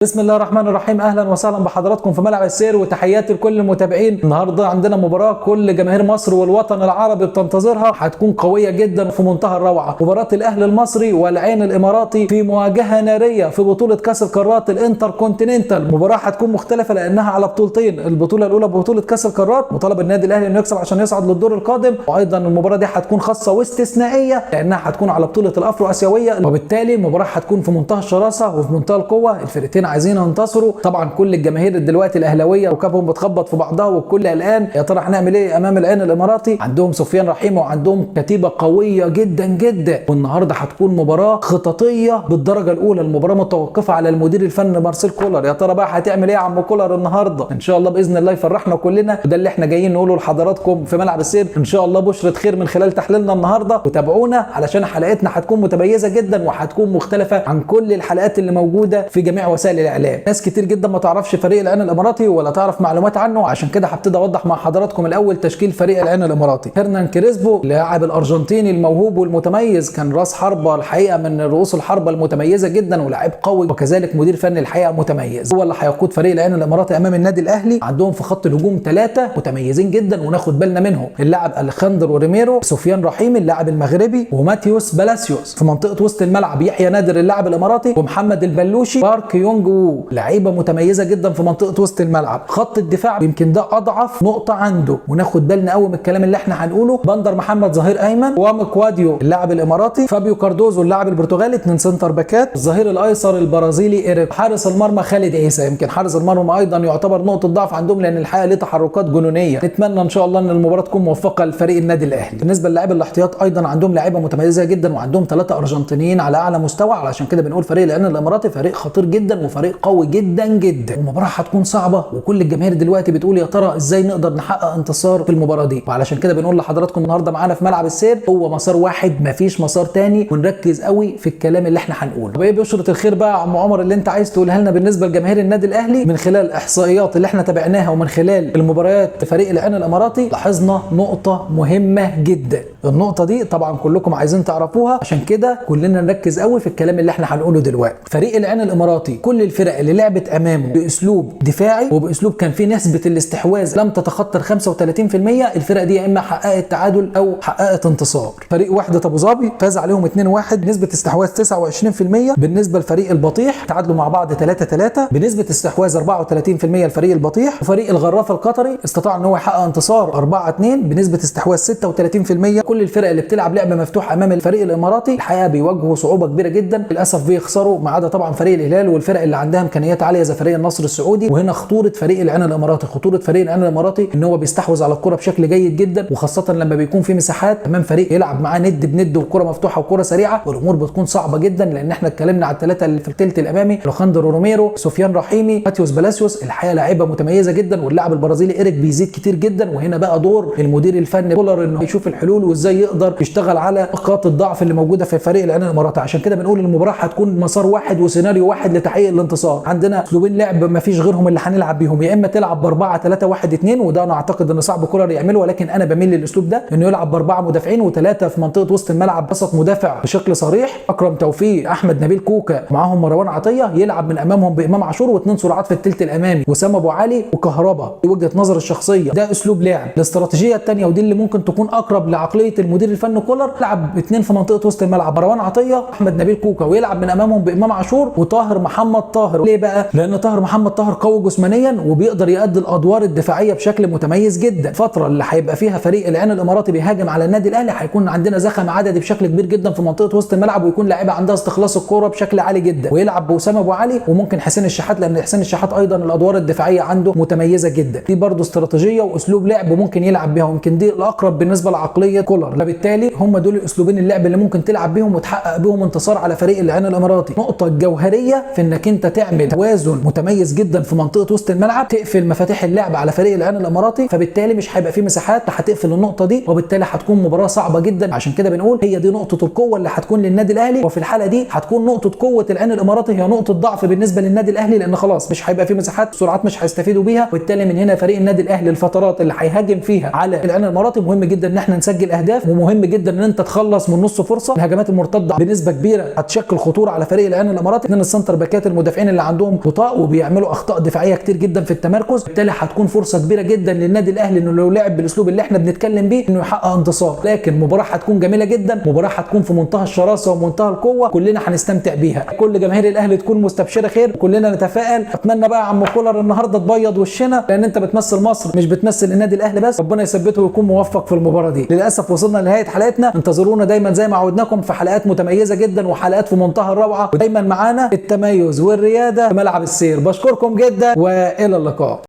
بسم الله الرحمن الرحيم. اهلا وسهلا بحضراتكم في ملعب السير، وتحياتي لكل المتابعين. النهارده عندنا مباراة كل جماهير مصر والوطن العربي بتنتظرها، هتكون قوية جدا في منتهى الروعة. مباراة الاهلي المصري والعين الاماراتي في مواجهة نارية في بطوله كاس القارات الانتركونتيننتال. مباراة هتكون مختلفة لانها على بطولتين، البطولة الاولى بطوله كاس القارات، مطالب النادي الاهلي انه يكسب عشان يصعد للدور القادم، وايضا المباراة دي هتكون خاصة واستثنائيه لانها هتكون على بطوله الافرو اسيوية، وبالتالي المباراة هتكون في منتهى الشراسه وفي منتهى القوة. الفرقتين عايزين ينتصروا. طبعا كل الجماهير دلوقتي الاهلاوية ركابهم بتخبط في بعضها والكل قلقان، يا ترى هنعمل ايه امام العين الاماراتي؟ عندهم سفيان رحيمي وعندهم كتيبة قوية جدا جدا، والنهارده هتكون مباراة خططيه بالدرجة الاولى. المباراة متوقفه على المدير الفني مارسيل كولر. يا ترى بقى هتعمل ايه يا عم كولر النهارده؟ ان شاء الله باذن الله يفرحنا كلنا، وده اللي احنا جايين نقوله لحضراتكم في ملعب السير. ان شاء الله بشرة خير من خلال تحليلنا النهارده، وتابعونا علشان حلقتنا هتكون متميزة جدا وهتكون مختلفة عن كل الحلقات اللي موجودة في جميع وسائل الاعلام. ناس كتير جدا ما تعرفش فريق العين الاماراتي ولا تعرف معلومات عنه، عشان كده هبتدي اوضح مع حضراتكم الاول تشكيل فريق العين الاماراتي. هرنان كريسبو اللاعب الارجنتيني الموهوب والمتميز، كان راس حربه الحقيقة من رؤوس الحربة المتميزة جدا ولاعيب قوي، وكذلك مدير فني الحقيقة متميز، هو اللي هيقود فريق العين الاماراتي امام النادي الاهلي. عندهم في خط الهجوم 3 متميزين جدا وناخد بالنا منهم، اللاعب الخاندرو ريميرو، سفيان رحيمي اللاعب المغربي، وماتيوس بالاسيوس. في منطقة وسط الملعب يحيى نادر اللاعب الاماراتي، ومحمد البلوشي، بارك يونج وو، لعيبة متميزة جدا في منطقة وسط الملعب. خط الدفاع يمكن ده اضعف نقطة عنده، وناخد بالنا قوي من الكلام اللي احنا هنقوله. بندر محمد ظهير ايمن، وام كواديو اللاعب الاماراتي، فابيو كاردوزو اللاعب البرتغالي، 2 center باكات، الظهير الايسر البرازيلي ايريك، حارس المرمى خالد عيسى. يمكن حارس المرمى ايضا يعتبر نقطة ضعف عندهم لان الحقيقة ليه تحركات جنونيه. نتمنى ان شاء الله ان المباراة تكون موفقة لفريق النادي الاهلي. بالنسبة للاعيبه الاحتياط ايضا عندهم لعيبة متميزة جدا، وعندهم 3 ارجنتينيين على اعلى مستوى، علشان كده بنقول فريق العين الاماراتي فريق خطير جدا وفريق قوي جدا جدا. المباراة هتكون صعبة، وكل الجماهير دلوقتي بتقول يا ترى ازاي نقدر نحقق انتصار في المباراة دي. وعلشان كده بنقول لحضراتكم النهارده معانا في ملعب السير هو مسار واحد، مفيش مسار تاني، ونركز قوي في الكلام اللي احنا هنقوله. طب ايه بشرة الخير بقى يا عم عمر اللي انت عايز تقولها لنا بالنسبة لجماهير النادي الاهلي؟ من خلال الاحصائيات اللي احنا تابعناها ومن خلال المباريات فريق العين الاماراتي لاحظنا نقطة مهمة جدا. النقطة دي طبعا كلكم عايزين تعرفوها، عشان كده كلنا نركز قوي في الكلام اللي احنا هنقوله دلوقتي. فريق العين الاماراتي كل الفرق اللي لعبت امامه باسلوب دفاعي وباسلوب كان فيه نسبه الاستحواذ لم تتخطى ال 35%، الفرق دي يا اما حققت تعادل او حققت انتصار. فريق وحده ابو ظبي فاز عليهم 2-1 نسبه استحواذ 29%. بالنسبة لفريق البطيح تعادلوا مع بعض 3-3 بنسبة استحواذ 34% لفريق البطيح. وفريق الغرافه القطري استطاع ان هو يحقق انتصار 4-2 بنسبة استحواذ 36%. كل الفرق اللي بتلعب لعب مفتوح امام الفريق الاماراتي الحقيقة بيواجهوا صعوبة كبيرة جدا، للاسف بيخسروا، ما عدا طبعا فريق الهلال والفرق اللي عندها امكانيات عالية زي فريق النصر السعودي. وهنا خطورة فريق العين الاماراتي، خطورة فريق العين الاماراتي ان هو بيستحوذ على الكره بشكل جيد جدا، وخاصة لما بيكون في مساحات امام فريق يلعب معاه ند بند وكره مفتوحة وكره سريعة، والامور بتكون صعبة جدا. لان احنا اتكلمنا على الثلاثة اللي في الثلث الامامي، الخاندرو روميرو، سفيان رحيمي، ماتيوس بالاسيوس، الحقيقة لاعيبه متميزة جدا، واللاعب البرازيلي ايريك بيزيد كتير جدا. وهنا بقى دور المدير الفني كولر انه يشوف الحلول وازاي يقدر يشتغل على نقاط الضعف اللي موجودة في فريق العين الاماراتي. عشان كده بنقول المباراة هتكون مسار واحد وسيناريو واحد لتحقيق الانتصار. عندنا اسلوبين لعب ما فيش غيرهم اللي هنلعب بيهم، يا اما تلعب ب4-3-1-2، وده انا اعتقد ان صعب كولر يعمله، ولكن انا بميل للاسلوب ده، انه يلعب ب4 مدافعين و3 في منطقة وسط الملعب وسط مدافع بشكل صريح، اكرم توفيق، احمد نبيل كوكا، معاهم مروان عطية، يلعب من امامهم بامام عاشور، واثنين سرعات في الثلث الامامي، وسام ابو علي وكهربا. دي وجهه نظر الشخصية، ده اسلوب لعب. الاستراتيجية الثانية ودي اللي ممكن تكون اقرب لعقليه المدير الفني كولر، يلعب اثنين في منطقة وسط الملعب، مروان عطية، احمد نبيل كوكا، ويلعب من امامهم بامام عاشور وطاهر محمد طاهر. ليه بقى؟ لان طاهر محمد طاهر قوي جسمانيا وبيقدر يؤدي الادوار الدفاعية بشكل متميز جدا. الفترة اللي هيبقى فيها فريق العين الاماراتي بيهاجم على النادي الاهلي هيكون عندنا زخم عددي بشكل كبير جدا في منطقة وسط الملعب، ويكون لاعيبه عندها استخلاص الكورة بشكل عالي جدا، ويلعب بوسام ابو علي وممكن حسين الشحات، لان حسين الشحات ايضا الادوار الدفاعية عنده متميزة جدا. دي برضه استراتيجية واسلوب لعب ممكن يلعب بيها، ويمكن دي الاقرب بالنسبة لعقليه كولر. فبالتالي هم دول الاسلوبين اللعب اللي ممكن تلعب بيهم وتحقق بيهم انتصار على فريق العين الاماراتي. نقطة جوهرية في انك انت تعمل توازن متميز جدا في منطقة وسط الملعب، تقفل مفاتيح اللعب على فريق العين الاماراتي، فبالتالي مش هيبقى في مساحات، هتقفل النقطة دي، وبالتالي هتكون مباراة صعبة جدا. عشان كده بنقول هي دي نقطة القوة اللي هتكون للنادي الاهلي، وفي الحالة دي هتكون نقطة قوة العين الاماراتي هي نقطة ضعف بالنسبة للنادي الاهلي، لان خلاص مش هيبقى في مساحات، سرعات مش هيستفيدوا بيها، وبالتالي من هنا فريق النادي الاهلي الفترات اللي هيهاجم فيها على العين الاماراتي مهم جدا ان احنا نسجل اهداف، ومهم جدا ان انت تخلص من نص فرصة. الهجمات المرتدة بنسبة كبيرة هتشكل خطورة على فريق العين الاماراتي. اثنين ال center باكات المدافعين المدافعين اللي عندهم بطاء وبيعملوا اخطاء دفاعية كتير جدا في التمركز. بالتالي هتكون فرصة كبيرة جدا للنادي الاهلي انه لو لعب بالاسلوب اللي احنا بنتكلم بيه انه يحقق انتصار. لكن مباراة هتكون جميلة جدا، مباراة هتكون في منتهى الشراسه ومنتهى القوة، كلنا هنستمتع بيها. كل جماهير الاهلي تكون مستبشرة خير، كلنا نتفائل. اتمنى بقى يا عم كولر النهارده تبيض وشنا، لان انت بتمثل مصر مش بتمثل النادي الاهلي بس. ربنا يثبته ويكون موفق في المباراة دي. للاسف وصلنا لنهاية حلقتنا، انتظرونا دايما زي ما عودناكم في حلقات متميزة جدا وحلقات في منتهى الروعة، ودايما معانا التميز والرياده في ملعب السير. بشكركم جدا والى اللقاء.